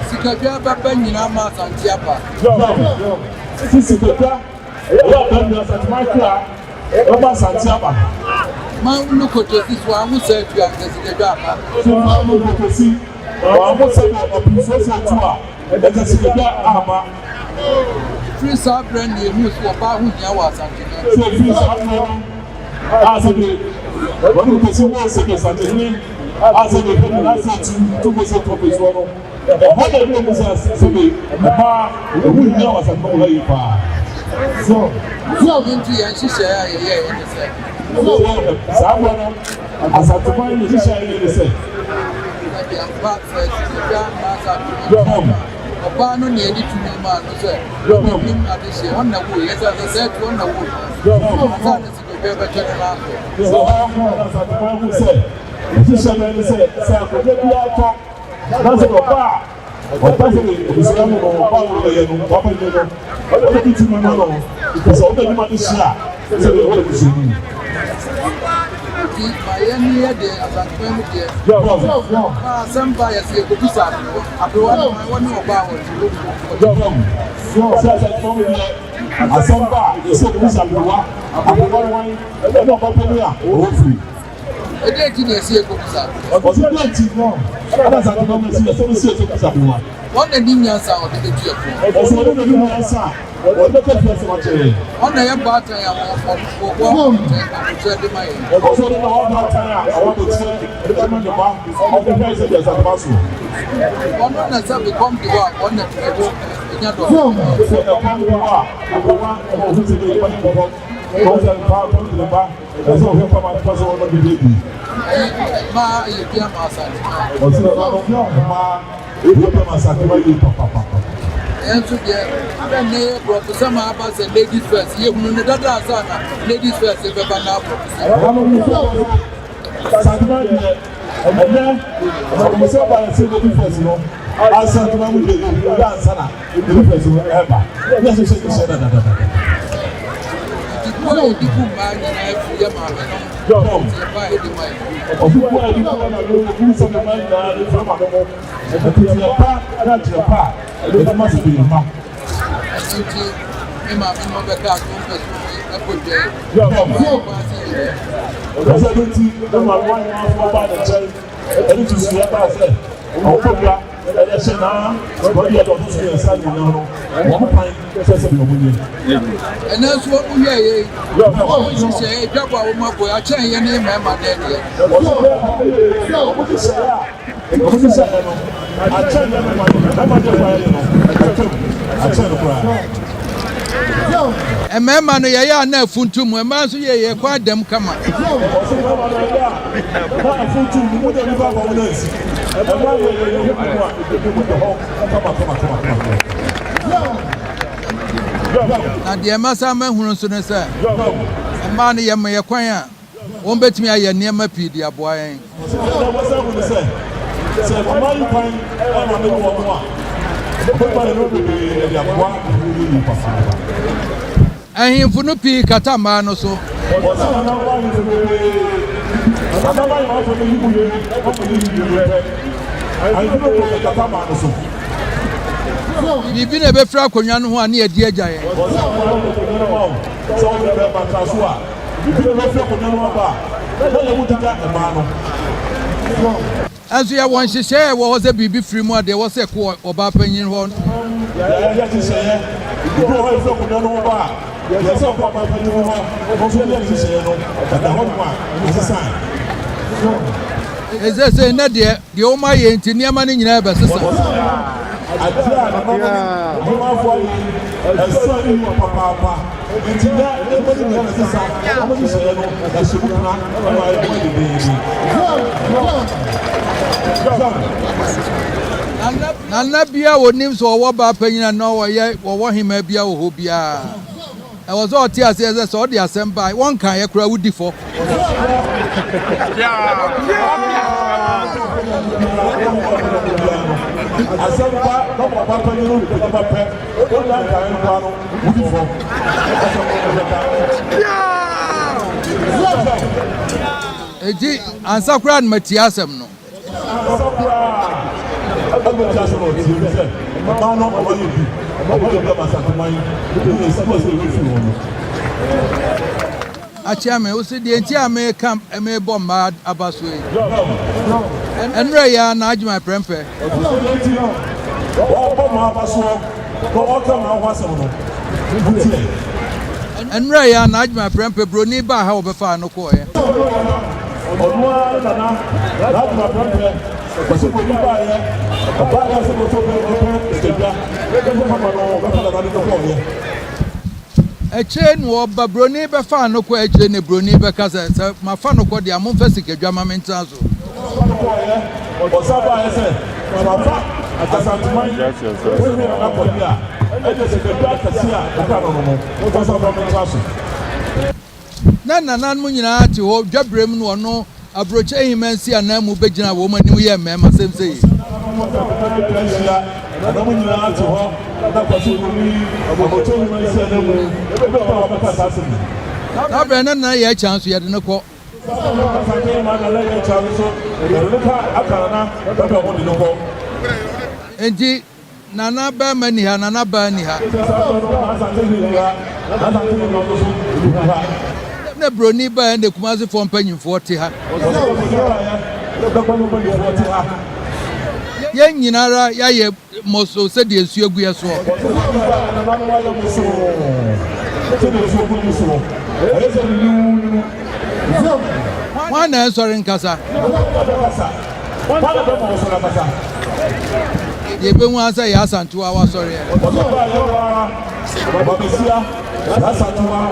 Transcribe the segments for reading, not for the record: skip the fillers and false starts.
Sikadwa bɛba nyinaa ma Asante aba. Sisi sikadwa ɛyɛ aba nyinaa Asanteman kra bɛba Asante aba. Man no kotosi so anwo sɛ atu anka sikadwa aba. Sɛ man no kotosi wɔanwo sɛ ɔpinsoɔ sɛ atu a ɛnka sikadwa amma. Firi saa berɛ no na yɛhuu sɛ ɔbaa ho hia wɔ Asanteman. Sɛ firi saa berɛ no a sɛdeɛ wɔne kotosi woo sɛdeɛ Asantehene a sɛdeɛ ɛpɛ nyinaa sɛ atu tu kɔ sɛ ɔpinsoɔ no. Ɛhɔ na ebi mu sɛ sɛbe mmaa ɛho hia wɔ asafo mu ha yi paa. So ɛno nti yɛn nhyehyɛe a yɛyɛeɛ ne sɛ. Sɛ saa berɛ no Asanteman yɛn nhyehyɛe a yɛyɛe ne sɛ. Sɛbe ampa sɛ sikadwa anaasɛ atɔnyɛ bi a, ɔbaa no na yɛde tumi maa no sɛ ɔnim adehyeɛ, ɔno na ɛwoo yɛn, ɛsiane sɛ sɛ ɛto ɔno na ɛwoo no, ansa na sikadwa bɛtɔ ne nan so. Sɛ ɛhɔ na Asanteman hu sɛ nhyehyɛe bɛn ne sɛ, sɛ akonnwa biara tɔ Na sɛ ɔba a ɔba sɛ abusua mu no ɔba a ɔbɛyɛ no waba nyɛ no ɔbɛ bi tumi ma no nti sɛ ɔbɛ adwuma no hyia a sɛ ɔwɔ abusua no mu. Nti ma yɛn ni yɛ deɛ Asanteman mu deɛ ma asɛm ba yɛ sɛ yɛkɔbisa aberewa aberewa no ma wɔne ɔbaa wɔ te wɔ mu sɛ Asanteman mu deɛ asɛm ba a yɛ sɛ yɛkɔbisa aberewa aberewa no wan ɛne ɔba panin a ɔwɔ firi. Ɛdeɛn nti na ɛsɛ yɛkɔbisa aberewa? Ɔse deɛn nti na Asante ma masi ɛsɛ no si ɛsɛ bisa aberewa? Wɔn na nim nyansa a ɔde bɛtu ɛfoɔ. Ɔse ɔno na nim nyansa a ɔde bɛka fie asɛm akyerɛ yɛn. Wɔn na ɛyɛ baatan a wɔwɔ ahokyerɛ de ma yɛn. Ɔse ɔno na ɔwɔ baatan a ɔwɔ ahokyerɛ de bɛma ne mma ɔde hwɛ sɛ deɛ Asante ma soɔ. Ɔno na sɛ bɛkɔm de hɔ a wɔn na ɛnya dɔ. Sɛ ɛkɔm de hɔ a aberewa ɛma ɔho sɛ deɛ ɛma ne nkɔkɔ. Ɔho sɛ mpa kɔm de ne ba. Ɛsɛ ɔhwɛ pam adepa sɛ ɔma bi bɛdi. Mmaa yɛ bi ama Asantema. Ɔsɛ nananom mmaa yɛ bi ama Asantema yie papapapa. Yɛn nso deɛ sɛ nnɛ yɛ borɔfo sɛm a aba sɛ ladies first yɛhunu no dada ansa na ladies first bɛba na aborɔfo sɛm. Nananom nso Asantema deɛ ɛnɛ borɔfo sɛm ba yɛ sɛ ladies first no Asantema mu deɛ yɛhunu dada ansa na Nnipa so ɛba na ɛsɛ sɛ ɛhyɛ dadadada. Nti kuo a yɛde gu mmaa nyinaa firi yɛ maame nom nti ɛba a yɛde ma yɛn. Ɔso kuo a yɛde gu mmaa no gu sɛ mmaa nyinaa de firi maame mo. Nteteɛ pa ne akyerɛ pa a yɛde ma sɛ yɛn mma. Ɛno nti me maame nom bɛkaa sɛ wɔmpɛ sɛ wɔn ɛkɔ dwa yi. Ɔmaa kwan sɛ yɛyɛ. Ɔsɛ ɛno nti ne maame wɔn nyinaa nso baa ne nkyɛn ɛde tusuiɛ baa sɛ ɔkɔ dwa. Ɛyɛ hyɛ na wɔde ɛdɔ ɔto so mmiɛnsa nyinaa no wɔn kwan sɛ sɛdeɛ wɔn nyɛ. Ɛnɛ nso wɔn yɛ yɛ wɔn nhyehyɛeɛ adwabɔ a wɔn abɔ akyɛn yɛ ne mmarima dɛ deɛ. Wɔn nhyehyɛeɛ a wɔn nhyehyɛeɛ no akyɛn yɛ mmarima deɛ mmarima deɛ koraa yɛ no atwam akyɛn no koraa. Mmarima no yɛyɛ a na afuntum, mmaa nso yɛ yɛ kwan dɛm kama. Ɔsɛ mmarima no yɛyɛ a na afuntum mu deɛ nipa bɔ wɔn ansi. Mmaa yɛ yɛ yɛ mu a ebi mu da hɔ kama kama kama kama. Na deɛ masa mahunu nso ne sɛ mmaa no yɛma yɛ kwan a Wɔbɛtumi ayɛ nneɛma pii de aboa yɛn. Deɛ wɔsan hu ne sɛ, sɛ mma yi kwan ma me ne wɔn a, wɔbɛtumi ayɛ nneɛma bebree de aboa ahene no yie papaapa. Ahemfo no pii kata mmaa no so. Wɔsan nananom ahemfo bebree, nananom ahemfo no yi mu yie na wɔyi mu yie pɛ. Ahemfo no pii kata mmaa no so. Biribi na ɛbɛfiri akonnwa no ho a ne yɛadi agya yɛn. Wɔsan mmaa no akonnwa no ma wo sɛ wode bɛrima tra so a. Biribi na ɛbɛfiri akonnwa no aba a, na yɛn mu deda mmaa no. Nanso yɛwɔ nhyehyɛe a ɛwɔ hɔ sɛ biribi firi mu a, deɛ ɛwɔ sɛ ɛkɔ ɔbaa panyin hɔ. Yɛayɛ nhyehyɛeɛ, biribi wɔ hɔ a ɛfiri akonnwa no ho ba a, deɛ ɛsɛ sɛ ɛkɔ ɔbaa panyin hɔ no nso yɛ nhyehyɛeɛ no, ɛda hɔnom a, ɛsesae. Seesei nnɛ deɛ, deɛ wɔayɛ nti, nneɛma no nyinaa rebɛsesa. Adeɛ a nananom Romanfoɔ ayɛ yi, ɛsɔ ani yie papaapa. Enti nnɛ, nneɛma no nyinaa bɛsesa, wɔn nhyehyɛeɛ no, ɛhyɛ mu kena ma ɛho ayɛ dendeenden. Nana biara a ɔnim sɛ ɔwɔ baa panyin anaa ɔyɛ ɔwɔ hemaa biara wɔ hɔ biara, ɛwɔ sɛ ɔte aseɛ sɛ sɛ ɔde asɛm ba a, wɔnkaeɛ koraa wodi fɔ. Asɛm ba na ɔba panyin no de ba pɛ, ɔnna nkaeɛ no koraa no, wodi fɔ. Asɛm no ɛbɛka. Enti ansa koraa na matie asɛm no. Ansa koraa Ɛbɛti asɛm a ɔtie bi sɛ ɔman no ɔma yɛ bi, ɔma yɛ bi ama Asanteman ne yɛ si wɔ sɛ yɛbɛfiri hɔ no. Akyea me, wo se deɛ nti a meka mebɔ mmaa aba so yi. Ɛnora yi ara na Agyeman Prɛmpɛ. Ɔse deɛ nti wɔbɔ mmaa aba soɔ na wɔka mmaa ho asɛm no, wotie. Ɛnora yi ara na Agyeman Prɛmpɛ buroni baa ha wɔbɛfaa no kɔɔeɛ. Ɔno ara nana n'Agyeman Prɛmpɛ ɔse buroni baeɛ, ɔbaeɛ sɛ ɔbɛtɔ ɔpɛ sikadwa, ɛbɛfa ma no ɔbɛfa nana de no kɔɔeɛ. Akyire no ɔba broni bɛfaa no kɔ akyire ne broni bɛka sɛ, sɛ mafa no kɔ deɛ a momfa sikadwa ma mentena so. Ɔfa no kɔeɛ, ɔsan baeɛ sɛ, sɛ mafa Asanteman hene no akɔ deɛ a, ɛnneɛ sikadwa kɛseɛ a meka no no no, momfa nsa mfa mentena so. Na nananom nyinaa te hɔ dwaberem na ɔno Aburokyire Hemaa nsi ananmu bɛgyinaa wɔn anim yɛɛ mmarima sɛm sɛ yei. Atwa ahyia, na wɔn nyinaa te hɔ, na Kwasi Broni, Aburokyire Hemaa nsi ananmu bɛgyina hɔ abɛka saa asɛm yi. Saa berɛ no na Nana Yaa Kyan nso yɛde no kɔ. Saa berɛ no na Asante Hemaa Nana Yaa Kyan nso yɛde no ka aka Nana bɛbɛ ho de no kɔ. Enti Nana barima nni ha, Nana baa nni ha. Na broni baeɛ na Kumasefoɔ mpanyinfoɔ te ha. Yɛn nyina ara yɛayɛ mmɔsoo sɛdeɛ nsuo gu yɛ soɔ. Hwan na ɛnsɔre nkasa? Hwan na ɔbɛma wo sɔre akasa? Deɛ ɛbɛhu ara sɛ Yaa Asantewaa wasɔreɛ. Ɔsɛ ɔbaa yɛwaa, ɔba bɛsia, Yaa Asantewaa,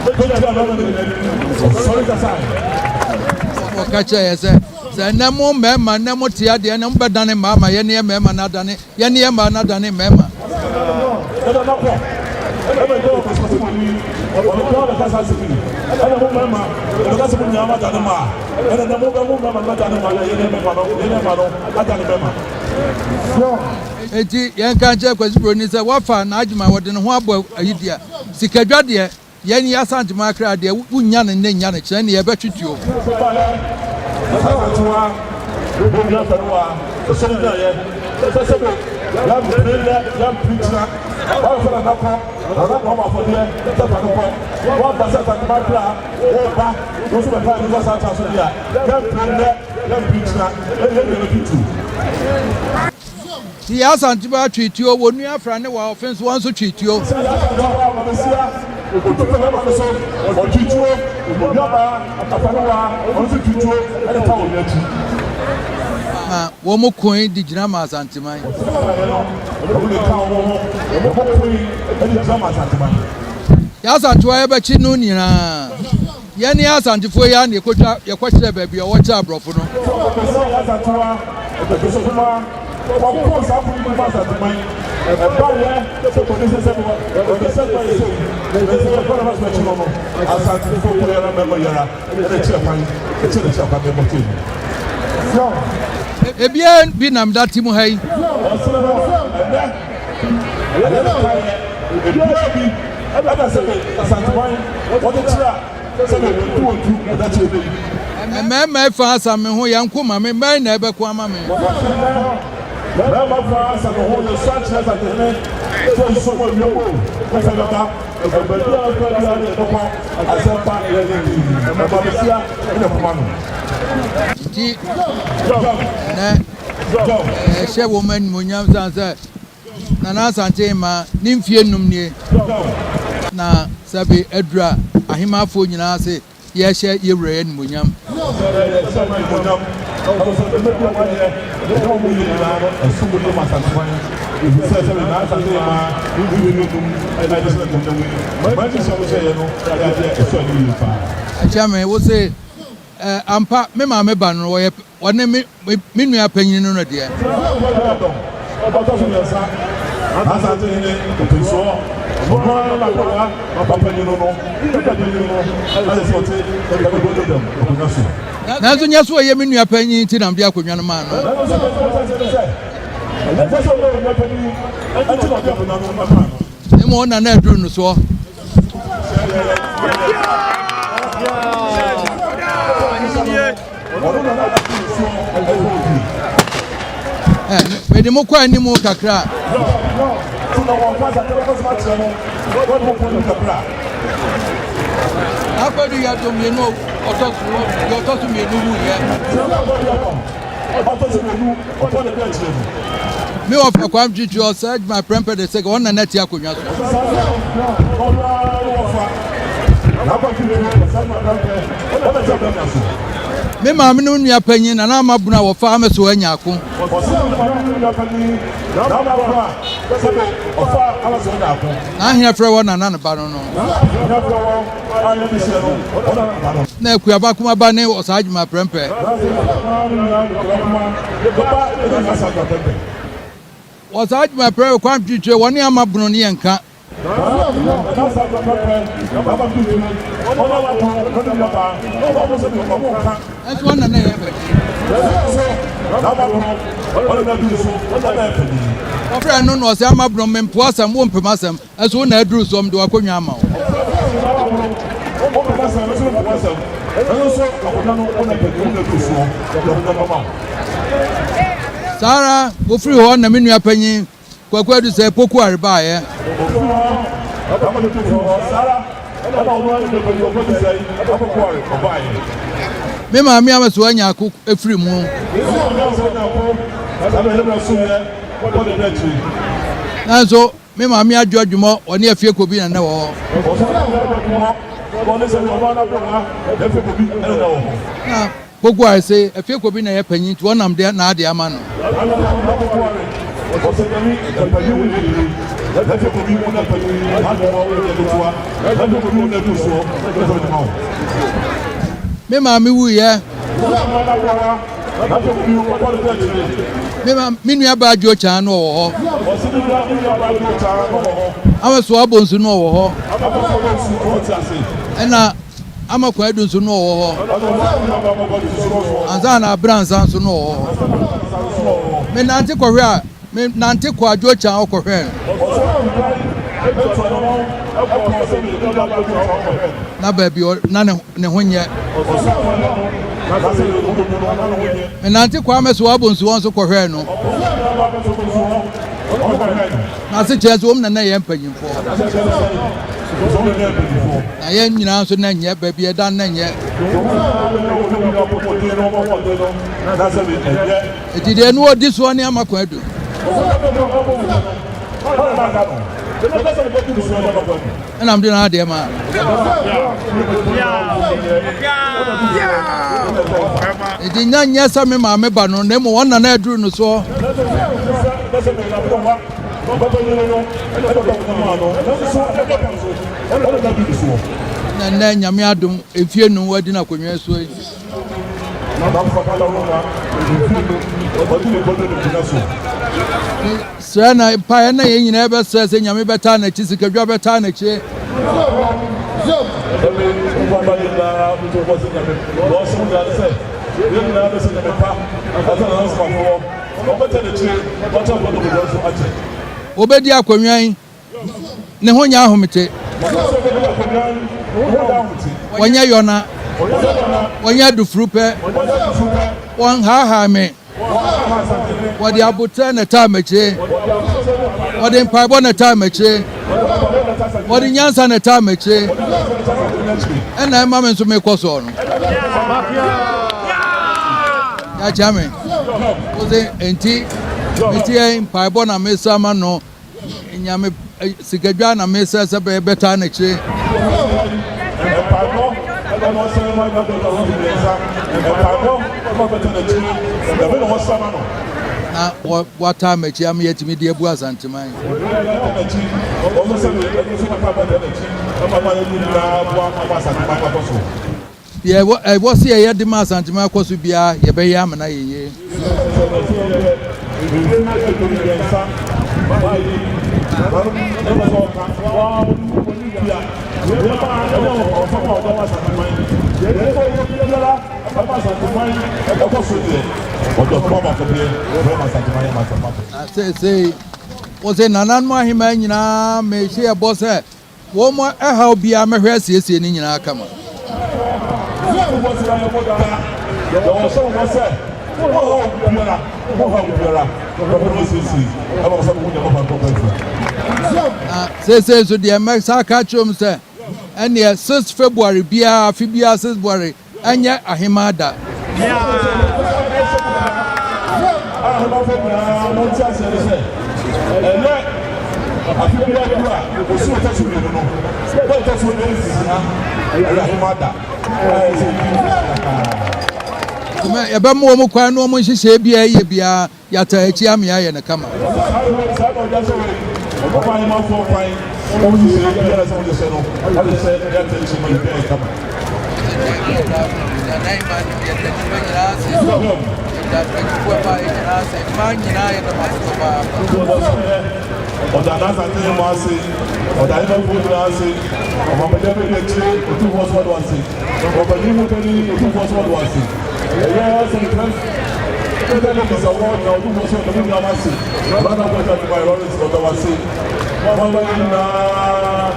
ɔbɛgyina bɛma no nyinaa anim, ɔsɔre kasae. Ɔka kyerɛɛ yɛ sɛ, sɛ ɛnnɛ mo mmarima nnɛ mo te adeɛ ɛnnɛ mobɛdane mmaa ma yɛne yɛ mmarima no adane Yɛne yɛn mmaa no adane mmarima. Ɛna na kɔ, ɛna ɛgya wɔ kɔsɔsɔ mu ni, ɔno kɔ na kasa asɛm yi, ɛna mo mmarima, ɛna kasa mo nyinaa adane mmaa, ɛna na mo mo mmarima no adane mmaa, na yɛne mmarima no, yɛne mmaa no adane mmarima. Enti yɛnka nkyerɛ Kwasi Broni sɛ wafa n'adwuma, wɔde ne ho abɔ ayi deɛ, sikadwa deɛ, Yɛn yi Asanteman akra deɛ wo nya no nnɛ nya no kyena ne yɛbɛtwe tuo. Ti yɛ Asanteba twe tuo, wɔ nua Afra ne wa ɔfe nso wɔn nso twe tuo. Sɛ yɛ Asanteba a ɔbɛsia otu bɛma no so ɔtwe tuo, onuabaa Afra ne wa ɔno nso twe tuo ɛde ta wɔn akyi. Na wɔn koe de gyina ma Asanteman. Wɔn no wɔn de ka wɔn ho, wɔn koe de gyina ma Asanteman. Yɛ Asantewa yɛbɛkye no nyinaa. Yɛn ne Asantefoɔ yi ara na yɛkɔtwa yɛkɔkyerɛ baabi a ɔwɔ kyerɛ aborɔfo no. Sɛ ɔpɛ sɛ ɔyɛ Asantewa, Ɔpɛsɛkumaa, ɔkoo saa ko yi bi ma Asanteman. Ɛbaeɛ sɛ kɔde sɛ sɛ ɔde sɛ kwan sɛ yi, na sɛ yɛkɔ na bɛsɛ akyi no no, Asantefoɔ kɔ yɛra mɛmɔ yɛra ɛna kyerɛ kwan, ɛkyerɛ ne kyerɛ kwan mɛmɔ tee mu. Ebiara bi nam da te mu ha yi. Ɔsere hɔ ɛnɛ, ɛyɛ ne kaeɛ, ebiara bi ɛna sɛ Asanteman wɔde kyerɛ a. Mmarima yi fa asa me ho, yɛn ko ma me, mmɛn na ɛbɛko ama me. Mmarima fa asa me ho, yɛsua kyerɛ Asantehene sɛ nsuo mu awia mu o, sɛ bɛba, baabi a bɛba biara no yɛbɛkɔ, asɛmpa yɛde ɛma bɛsia ɛna koma no. Nti na ɛhyɛ wɔn animuonyam sane sɛ Nana Asante Hemaa ne mfie nnum nie na sɛbe aduru a ahemaafoɔ nyinaa se yɛrehyɛ yɛ wura yi animuonyam. Akyɛme, wo se ampa me maame ba no wɔyɛ Ɔne me me nua panyin no no deɛ. Dɔn ɔtɔ so miɛnsa, n'Asante hene Opesoɔ, ɔno ara n'akwadaa ba panyin no no, ne nua panyin no ayɛ sɛ ɔte Ɛbɛbɔ Dam akonnwa so. Nanso nyɛ sɛ ɔyɛ me nua panyin nti na mede akonnwa no maa no. Nanso deɛ ɔte aseɛ ne sɛ, ɛnyɛ sɛ ɔyɛ onua panyin nti na ɔde akonnwa no maa no. Na mmom ɔna na aduru no soɔ. Ɛ, mede mo kɔ anim kakra. Akɔdu yɛ mmienu ɔtɔ so deɛ ɔtɔ so mmienu wuyɛ. Me wɔfa Kwame Twitwi ɔsɛ adwuma prɛmpɛ de sɛ wɔn nana ti akonnwa so. Me maame no nua panyin Nana Ama Bunu a wɔfa Ameso anya ako. N'ahene frɛ wɔ nana no ba no no. Na Akuaba Kumaba ne Ɔsaa Adwuma Prɛmpɛ. Ɔsaa Adwuma Prɛmpɛ Kwame Twitwi wɔne Ama Bunu ne yɛn nka. Nso wɔn na na ɛyɛ panyin. Wɔfrɛ no na ɔsɛ ama borɔ mempo asɛm wo mpem asɛm ɛso wo na aduru soɔ mede w'akonnwa ama wo. Saa ara wɔfiri hɔ na me nua panyin Kwaku Adu sɛ Poku Are baeɛ. Me maame Amasoa Nyarko firi mu. Nanso me maame Adwo Adwumɔ ɔne Afie Kobi na na ɛwɔ hɔ. Na Koguare se afie kɔ bi na ɛyɛ panyin nti wɔnam de n'ade ama no. Me maame wuiɛ. Me ma me nua baa Joe Chan no ɔwɔ hɔ. Amesoa Abonsu no ɔwɔ hɔ. Ɛna Ama Kwadu nso no ɔwɔ hɔ. Ansa na Abransa nso no ɔwɔ hɔ. Me nante kɔhwɛ a, me nante kɔ Adwo Kyan hɔ kɔhwɛɛ no. Na baabi ɔ na ne ne ho nyɛ. Me nante kɔ Amɛsoa Abonsu hɔ nso kɔhwɛɛ no. N'ase kyerɛ sɛ wɔn na na ɛyɛ mpanyimfoɔ. Na yɛn nyinaa nso na nyɛ baabi ɛda na nyɛ. Eti deɛ no ɔdi soɔ ne ama kwan adu. Ɛna mede n'adeɛ maa no. Enti nya nyɛ sɛ me maame ba no, na mmom wɔn na na aduru no soɔ. Na nnɛ Nyame adom, mfie num wadi n'akonnwa so yi. Srɛ na mpaeɛ na yɛn nyinaa bɛsrɛ sɛ Nyame bɛtaa n'akyi, sikadwa bɛtaa n'akyi. Wɔbɛdi akonnwa yi ne ho nyɛ ahomete. Wɔnyɛ yɔna, wɔnyɛ adufuru pɛ, wɔnhaahaa me. Wɔde aboterɛ na ɛtaa m'akyire. Wɔde mpaebɔ na ɛtaa m'akyire. Wɔde nyansa na ɛtaa m'akyire. Ɛna ɛma me nso mekɔ soɔ no. Yɛakyia me. Wose enti meteɛ mpaebɔ na mesa ma no. Nyame sikadwa na mesrɛ sɛ bɛyɛ bɛtaa n'akyire. Na wataa m'akyi ama yɛatumi de abu Asanteman. Deɛ ɛwɔ sɛ yɛyɛ de ma Asanteman akɔ so biara, yɛbɛyɛ ama no ayɛ yie. Na seesei, wose nananom ahemmaa nyinaa mehyɛ yɛ bɔ sɛ Wɔn mu ɛhaw biara mɛhwɛ asiesie ne nyinaa kama. Mo haw biara, mo haw biara, bɛhwɛ na wasiesie ama mo sɛ mo ho nyɛ papa nkɔ pɛnfɛ. Na seesei nso deɛ mɛsa aka akyerɛ mu sɛ ɛneɛ 6 February biara, afe biara 6 February ɛnyɛ ahemaa da. Ahemafo nyinaa mo nte aseɛ ne sɛ ɛnɛ afe biara du a osu ɛtɔ so mmienu no na ɛtɔ so nsia ɛyɛ ahema da ɛyɛ sɛ Yɛbɛma wɔn kwan na wɔn nhyehyɛe biara yɛ biara yɛata akyi ama yɛayɛ no kama. Saa na ɔgya sɛ wei ɔbɛma ahemafoɔ kwan wɔn nhyehyɛe biara sɛ wɔde hyɛ no wɔde hyɛ yɛata akyi ma biribiara yɛ kama. Ɔda n'asante mu ase, ɔda ahemafo nyinaa ase, ɔmamanya bɛdi akyire otumfoɔ so ɔdo ase, ɔpanyin mu panyin otumfoɔ so ɔdo ase, ɛyɛ sɛ ne pɛs ɛdɛ ne kasa wɔ na otumfoɔ so ɔdo nyinaa ase, ɔda kɔta ne ba Lawrence ɔda ase, wɔn ba nyinaa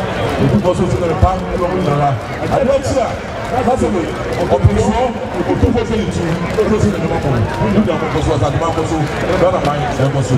otumfoɔ so sɛ ne pa ɛna ɔmo nyinaa adeɛ akyi a kasa mi ɔpɛnsoɔ otumfoɔ sɛ ne tu ɔdo sɛ ne nneɛma kɔ ne nyinaa kɔ so asante man kɔ so Ghana man ɛkɔ so.